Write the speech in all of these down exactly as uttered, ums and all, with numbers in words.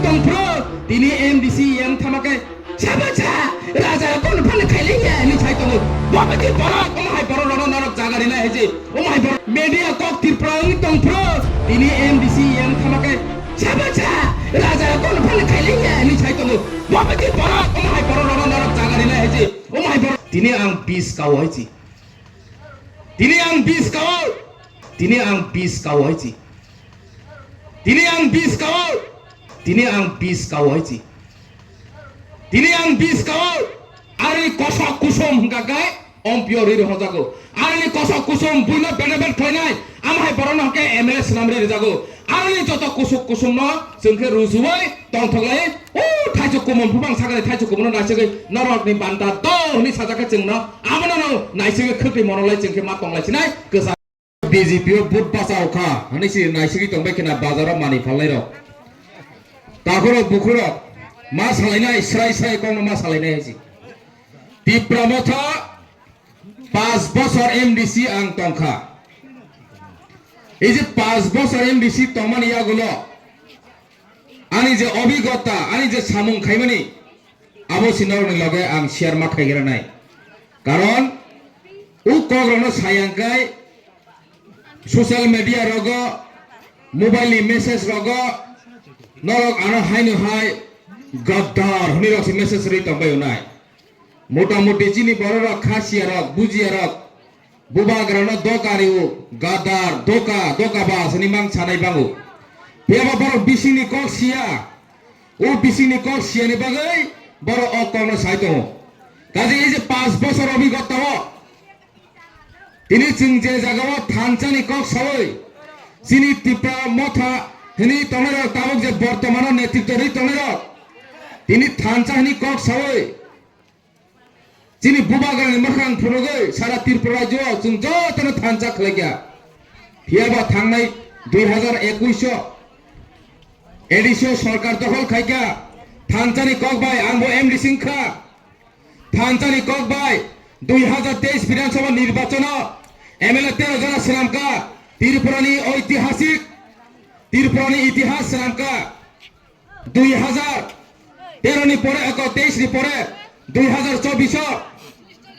Tongphuru, tini M D C M thama khe, "Saba cha, raja rok kono phano khailaiya," hinwi sai tongo. Bo bai khe borok, omo hai borok rokno norok jaga rinai hai se. Omo hai borok media kok Tripura wngwi tongphuru, tini M D C M thama khe, "Saba cha, raja rok kono phano khailaiya," hinwi sai tongo. Bo bai khe borok, omo hai borok rokno norok jaga rinai hai se. Omo hai borok, tini ang bis kao hai se. Tini ang bis kao. Tini ang bis kao hai se. Tini ang bis kao. Tini ang bis kao hai se. Tini ang bis kao. Aroni kosok kusum hwnkha khe ompio rwi rw hojago. Aroni kosok kusum buino benefit khlainai. Amo hai borokno hwnkhe M L A swnam rwi rwjago. Aroni joto kusuk kusumno chwng khe rujuwi tongthoklai. O thaichuk kumon phubang sakani thaichuk kumono naisagwi norokni banta do hwnwi sajak khe chwngno abono no naisagwi khwtwi monolai chwng khe ma tonglai sinai kwsa. B J P o vote bachao kha hwnwi si naisagwi tongbai khna bazaro manwi phalnai rok. Takhurok bukhurok ma salainai srai srai kokno ma salainai hai si. Tipra Motha pas bosor M D C ang tongkha. Ei je pas bosor M D C tongmani yagulo ani je obhigota, ani je samung khaimani, abo si norokni loge ang share ma khaigranai. Karon u kokrokno sayangkai social media rogo, mobile ni message rogo norok ano haino hai gaddar hwnwi rok si message rwi tongbai unai. Mota moti chini bororok khasiya rok, bujiya rok, bubagrano doka rio, gadar, doka, doka ba sini mang sanai bango. Phiya ba borok bisingni kok siya, o bisingni kok siyani bagwi borok o kokno sai tongo. Kaje ei je pas bosor obhigota o, tini chwng je jaga o thansani kok sawi, chini Tipra Motha hwnwi tongnai rok tabuk je bortomano netritw rwi tongnai rok, tini thansa hwnwi kok sawi, chini bubagrani mwkhang phunugwi sara Tripura rajyo o chwng jotono thansa khlaikha. Phiya ba thangnai dui hazar ekush o A D C o sorkar dokhol khaikha. Thansani kok bai ang bo M D C wngkha. Thansani kok bai dui hazar teis Bidhan Sabha nirbachon o M L A tero jona swnamkha. Tripura ni oitihasik, Tripura ni itihas swnamkha. Dui hazar tero ni pore, eko teis ni pore, dui hazar chobbish o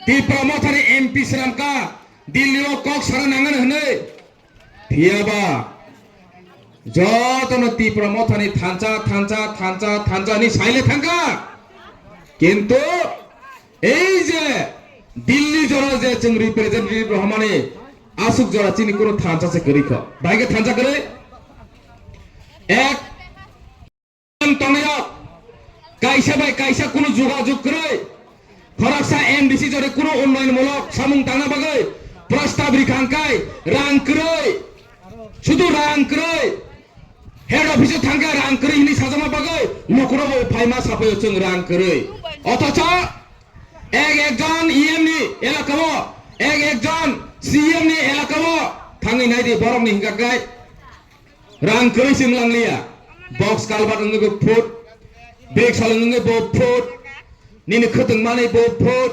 Tipra Mothani M P swnamkha, Delhi o kok sana nangan hwnwi. Phiya ba jotono Tipra Mothani thansa, thansa, thansa, thansa ni saile thangkha. Kintu ei je Delhi jora je chwng representative rohormani aswk jora chini kunu thansa se kwrwi kho. Bai khe thansa kwrwi? Ek tongnai rok kaisa bai kaisa kunu jogajog kwrwi, khoroksa M D C jora kunu unnoyon mulok samung tangna bagwi prostab rikha hwnkhe rang kwrwi, sudu rang kwrwi, head office o thangkhe rang kwrwi hwnwi sajama bagwi lukurok bo phaima saphaio chwng rang kwrwi. Othocho ek ekjon E M ni elaka o, ek ekjon C M ni elaka o thangwi naidi borokni hwnkha khe Rang kwrwi se wng langliya. Box culvert wngwi bo phut, brick salang wngwi bo phut, nini khwtwng manwi bo phut,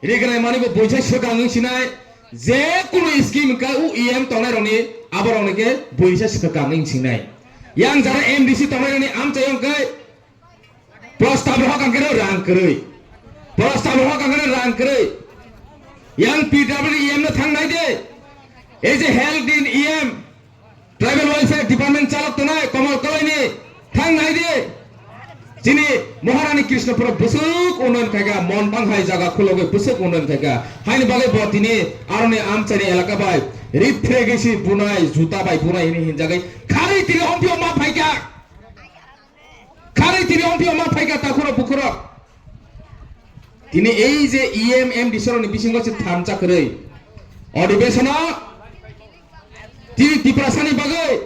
rignai manwi bo buisa swkang wng sinai. Je kunu scheme wngkha o E M tongnai rokni, abo rokni khe buisa swkang wng sinai. Yang jara M D C tongnai rokni amchai wngkhe Prostab rohor kangkhe rang kwrwi. Prostab rohor kangkhe rang kwrwi. Yang P W E M no thang nai de. Ei je health din E M, tribal welfare department chalok tongnai Komol Koloini thang nai de. Chini Maharani Krishnapura bwswk unnoyon khaikha, mon bang hai jaga khulogwi bwswk unnoyon khaikha. Haini bagwi bo tini aroni amchaini elaka bai rip phregwi si bunai, juta bai bunai hini hinjagwi kharwi tini ompio ma phaikha. Kharwi tini ompio ma phaikha takhurok bukhurok. Tini ei je E M M D C rokni bisingo se thansa kwrwi. Odhibesono tini Tiprasani bagwi,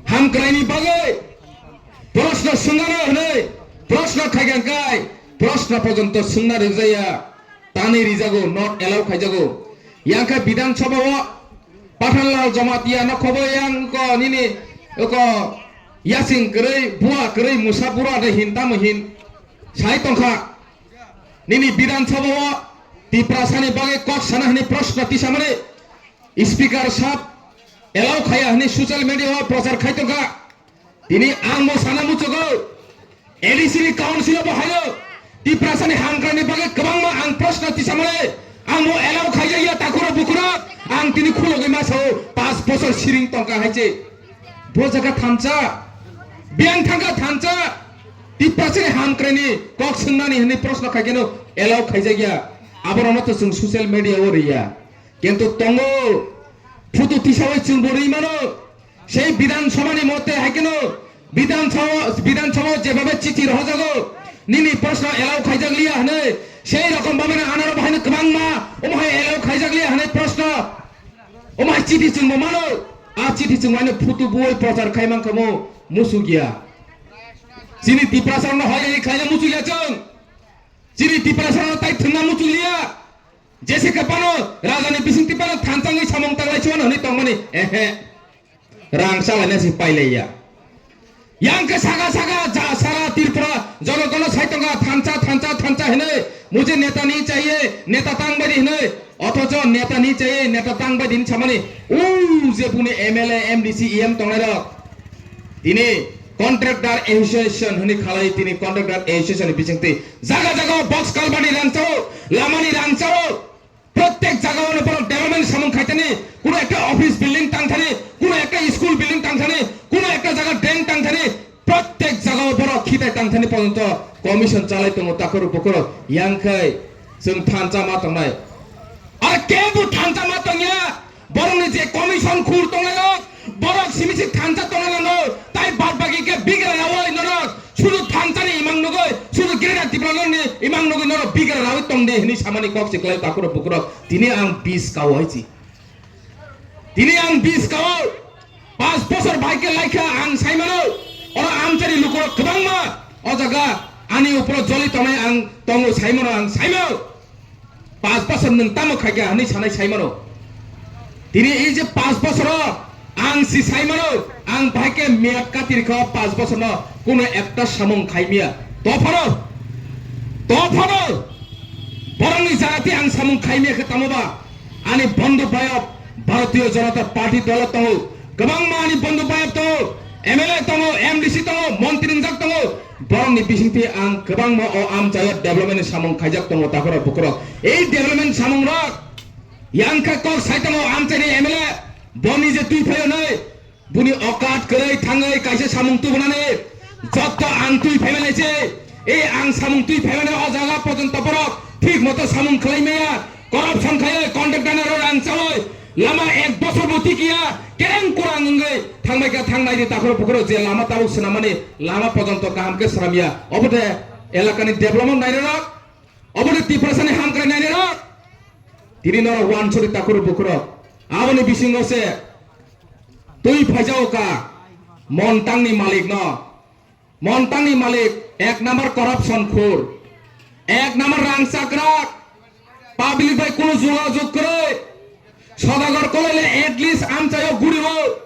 hamkraini bagwi proshno swngano hwnwi proshno khaikha hwnkhe proshno porjonto swngna rwjaya. Tanwi rijago, not allow khaijago. Yang khe Bidhan Sabha o Pathanlal Jamatia no khobo yang ko nini ko yasing kwrwi, bua kwrwi, musa bura de hin tamo hin sai tongkha. Nini Bidhan Sabha o Tiprasani bagwi kok sana hwnwi proshno tisamani Speaker sab allow khaya hwnwi social media o prochar khai tongkha. Tini ang bo sana muchugo, A D C ni council bo hayo, Tiprasani hamkrai ni bagwi kwbangma ang proshno tisamani, ang bo allow khaijak ya takhurok bukhurok, ang tini khulogwi ma sao, panch bochor siring tongkha hai se. Bo jaga thansa, biyang thangkha thansa, Tiprasani hamkrai ni kok swngnani hwnwi proshno khai kheno allow khaijak ya. Aborokno to chwng social media o rwya. Kintu tongo, photo tisawi chwng bo rwi mano. Sei Bidhan Sabha ni mote hai kheno Bidhan Sabha, Bidhan Sabha jebabe chithi rohojago, nini proshno allow khaijak liya hwnwi, sei rokom babe no anaro bahai no kwbangma omo hai allow khaijak liya hwnwi proshno, omo hai chithi chwng bo mano. A chithi chwng bai no photo buwi prochar khai mankha mo muchuk ya. Chini Tiprasa rok no hoi hai khlaina muchuk ya chwng. Chini Tiprasa rok no tai thwngna muchuk liya. Jese khe phano rajani bisingtwi phano thansa wngwi samung tanglai chuano hwnwi tongmani, ehe. Rang chalaina se pailaiya. Yang khe saka saka ja sara Tripura jonogono sai tongo thansa, thansa, thansa hinwi. Mujhe neta nahi chahiye, neta tang bai di hinwi. Othocho neta nahi chahiye, neta tang bai di hinwi samani. U je buni M L A, M D C, E M tongnairok. Tini Contractor Association hwnwi khalai, tini Contractor Association ni bisingtwi jaga jaga o box culvert ni rang chao, lama ni rang chao. Prottek jaga o borok development samung khaithani, kuno ekta office building tangthani, kuno ekta school building tangthani, kuno ekta jaga drain tangthani, prottek jaga o borok khitai tangthani porjonto commission chalai tongo takhurok bukhurok. Yang khai chwng thansa ma tongnai. Aro kebo thansa ma tongya, borokni je commission khur tonglairok, borok simi se thansa tongna nango, tai bad baki khe bigra rawi norok, sudu thansa ni imang nugui, sudu Greater Tipraland ni imang nugui norok bigra rawi tongdi hinwi samani kok se kwlai takhurok bukhurok. Tini ang bis kao hai si. Tini ang bis kao. Panch bochor bai khe laikha ang saimano. Oro amchari lukurok kwbangma o jaga ani uporo joli tongnai ang tongo saimano ang saimano. Panch bochor nwng tamo khaikha hwnwi sanai saimano. Tini ei je panch bochoro ang si saimano, ang bahai khe miyat katirikha o panch bochorno kuno ekta samung khaimiya. Tophano, tophano borokni jagati ang samung khaimiya khe tamo ba? Ani bondhu bayap Bharatiya Janata Party dolo tongo, kwbangma ani bondhu bayap tongo, M L A tongo, M D C tongo, montri wngjak tongo. Borokni bisingtwi ang kwbangma o amchaio development ni samung khaijak tongo takhurok bukhurok. Ei development samung rok yang khe kok sai tongo amchaini M L A, boni je twi phaio nai, buni okat kwrwi thangwi kaisa samung tubunani jotto ang twi phaimani se. Ei ang samung twi phaimani o jaga porjonto borok thik moto samung khlai maya, corruption khaiwi, contractor ni rang chawi, lama ek bochor bo tikiya, kereng kurang wngwi thangbai kha, thang naidi takhurok bukhurok je lama tabuk swnamani lama porjonto kaham khe swnamya. Obo de elakani development nainai rok, obo de Tiprasani hamkrai nainai rok. Tini norok wansuri takhurok bukhurok. Aboni bisingo se twi phaijao ka montangni malik no. Montangni malik ek number corruption khur, ek number rang chakrak, public bai kunu jogajog kwrwi. Sodagar kolai le at least amchaio guriwo,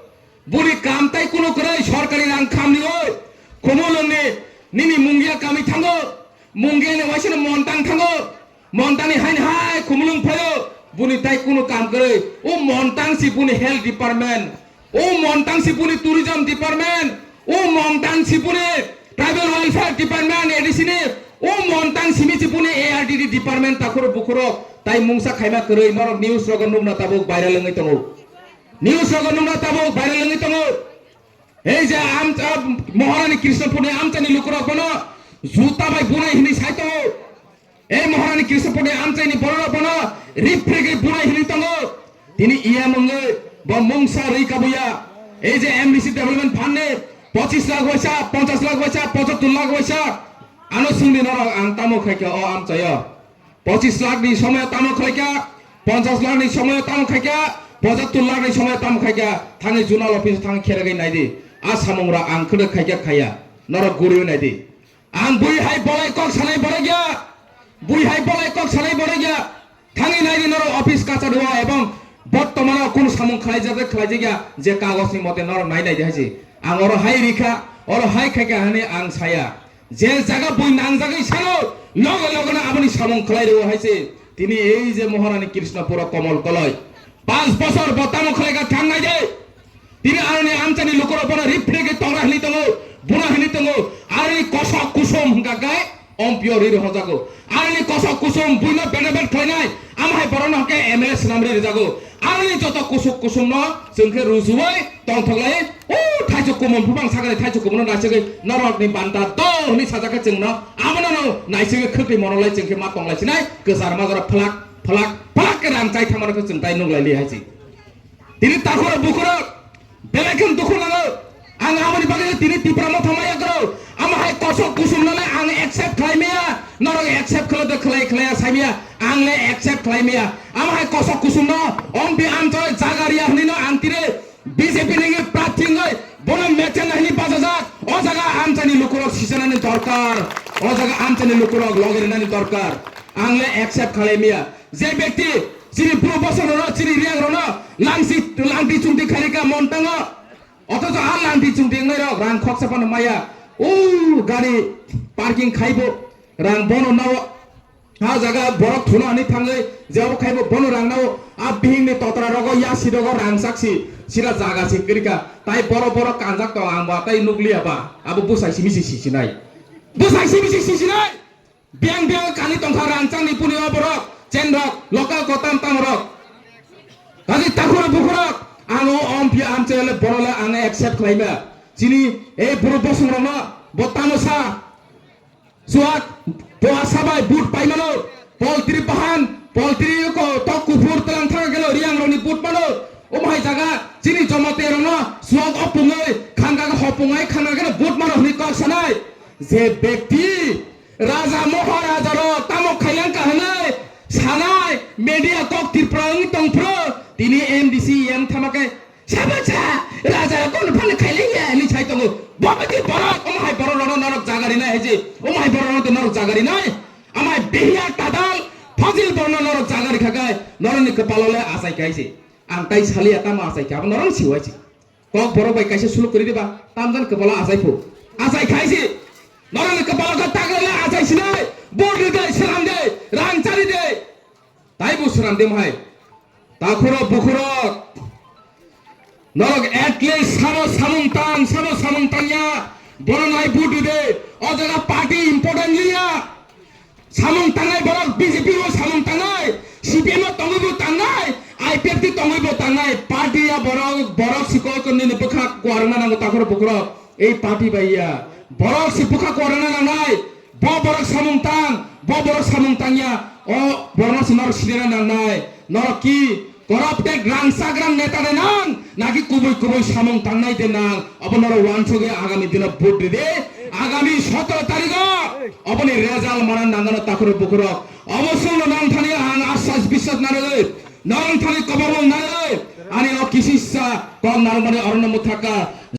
buni kam tai kunu kwrwi, sorkari rang khamriwi. Khumulwngni nini Mungia kami thango, Mungiani waisano Montang thango. Montani haini hai khumulwng phaio, buni tai kunu kam kwrwi. O Montang si buni health department, o Montang si buni tourism department, o Montang si buni tribal welfare department, A D C ni, o Montang simi si buni A R D D department takhurok bukhurok tai mungsa khaima kwrwi norok news rogo nukna tabuk viral wngwi tongo. News rogo nukna tabuk viral wngwi tongo. Ei je amcha Maharani Krishnapurni amchani lukurok bono juta bai bunai hinwi sai tongo. Ei Maharani Krishnapurni amchaini bororok bono riphrigwi bunai hinwi tongo. Tini E M wngwi bo mungsa rwi kabuya. Ei je M D C development fund ni pochis lakh waisa, ponchas lakh waisa, pochattor lakh waisa. Ano swngdi norok ang tamo khaikha o amchaio. Pochis lakh ni somoyo tamo khlaikha, ponchas lakh ni somoyo tamo khaikha, pochattor lakh ni somoyo tamo khaikha, thangwi zonal office thang kheragwi naidi. A samungrok ang khwrwk khaikha khaiya, norok guriwi naidi. Ang bui hai bolai kok sanai borok ya, bui hai bolai kok sanai borok ya. Thangwi naidi norok office kachar o ebong bottomano kunu samung khlaijak khlaijak ya, je kagoj ni mote norok nai naidi hai se. Ang oro hai rikha, oro hai khaikha hinwi ang saya. Je jaga bui nangjagwi sano, loge logeno aboni samung khlai rwo hai se. Tini ei je Maharani Krishnapuro Komol Koloi. Panch bochor bo tamo khlaikha thang nai de. Tini aroni amchani lukurok bono riphrege tongra hini tongo, buna hini tongo, aroni kosok kusum hwnkha khe ompio riri hojago. Aroni kosok kusum buino benefit khlainai, amo hai borokno hwnkhe M L A swnam riri jago. Aroni joto kusuk kusumno chwng khe rujuwi tongthoklai, o thaichuk kumon phubang sakani thaichuk kumono naisingwi norokni banta do hwnwi sajak khe chwngno abono naisingwi khwtwi monolai chwng khe ma tonglai sinai kwchar majra phlak phlak phlak khe rang chai thangmano khe chwng tai nukhlai li hai si. Tini takhurok bukhurok, belai kheno dukhu nango. Ang aboni bagwi tini Tipra Motha maya kwrwi. Amo hai kosok kusum nole ang accept khlai maya. Norok accept khwlai de khwlai, khwlaiya sai maya. Ang le accept khlai maya. Amo hai kosok kusum no, om bi amchoi jaga riya hwnwi no ang tini B J P ni prarthi wngwi bono mechen hwnwi bachajak. O jaga amchani lukurok sijanani dorkar. O jaga amchani lukurok loge rinani dorkar. Ang le accept khlai maya. Je bekti chini bru bosong rok, chini riang rok no langsi, langti chungti khairika montango. Othocho a langti chungti wngnai rok rang khoksa phano maya. O gari parking khaibo rang bono nao. Ha jaga borok thuno ani thangwi jebo khaibo bono rang nao. A bihing ni totra rogo yasi rogo rang saksi sira jaga si kirika. Tai boro boro kanjak to ang ba tai nukliya ba. Abo busai simi si si sinai. Busai simi si si sinai. Biang biang kani tongkha rangchakni puni o borok, chen rok, local kotam tam rok. Kaji takhurok bukhurok, ang o ompio amchai le borok le ang accept khlai ma. Chini e buru bosong rok no bo tamo sa. Suat, bo asa bai but pai mano. Poltri pahan, poltri ko tok kuphur telang thang kelo riang rok ni but mano. Omo hai jaga chini jomote rok no suak o pungoi, khangka ho pungai khangka kelo but mano hwnwi kok sanai. Je bekti Raja Maharaja rok tamo khailangkha hwnwi sanai media kok Tripura wngwi tongphuru tini M D C yang thama khe sabacha raja rok kono phano khailangya hwnwi sai tongo. Bo bwtwi borok, omo hai borok rokno norok jaga rinai hai je, omo hai borok rokno norok jaga rinai. Amai behiya tadal fazil borokno norok jaga rikha khe norokni kwpalo le achai khe hai se. Ang tai saliya tamo achai khe abo norok siwai se. Kok borok bai kaisa suluk kwrwi diba, tamjani kwpalo achai phu. Achai khai se. Norokni kwpalo khe tagra le achai sinai. Bol ri de, sram de, rang chari de. Tai bo sram de mohai. Takhurok bukhurok. Norok at least sabo samung tang, sabo samung tangya. Bono nai vote ri de. O jaga party important liya. Samung tangnai borok B J P o samung tangnai, C P M o tongwi bo tangnai, I P F T tongwi bo tangnai, party ya borok, borok si koi kondini bwkha kuarwna nango takhurok bukhurok, ei party bai ya, borok si bwkha kuarwna nangnai, bo borok samung tang, bo borok samung tangya, o borokno si norok sinina nangnai, norok ki, Corrupted rangchak rang neta de nang, naki kubui kubui samung tangnai de nang, obo norok wansugwi agami dino vote ridi, agami sotoro tarigo, oboni result mana nangano takhurok bukhurok, obo songno nang thani ang asas biswas narwgwi, nang thani kobor nang narwgwi, ani o kisisa kok narwkmani orono mwthaka.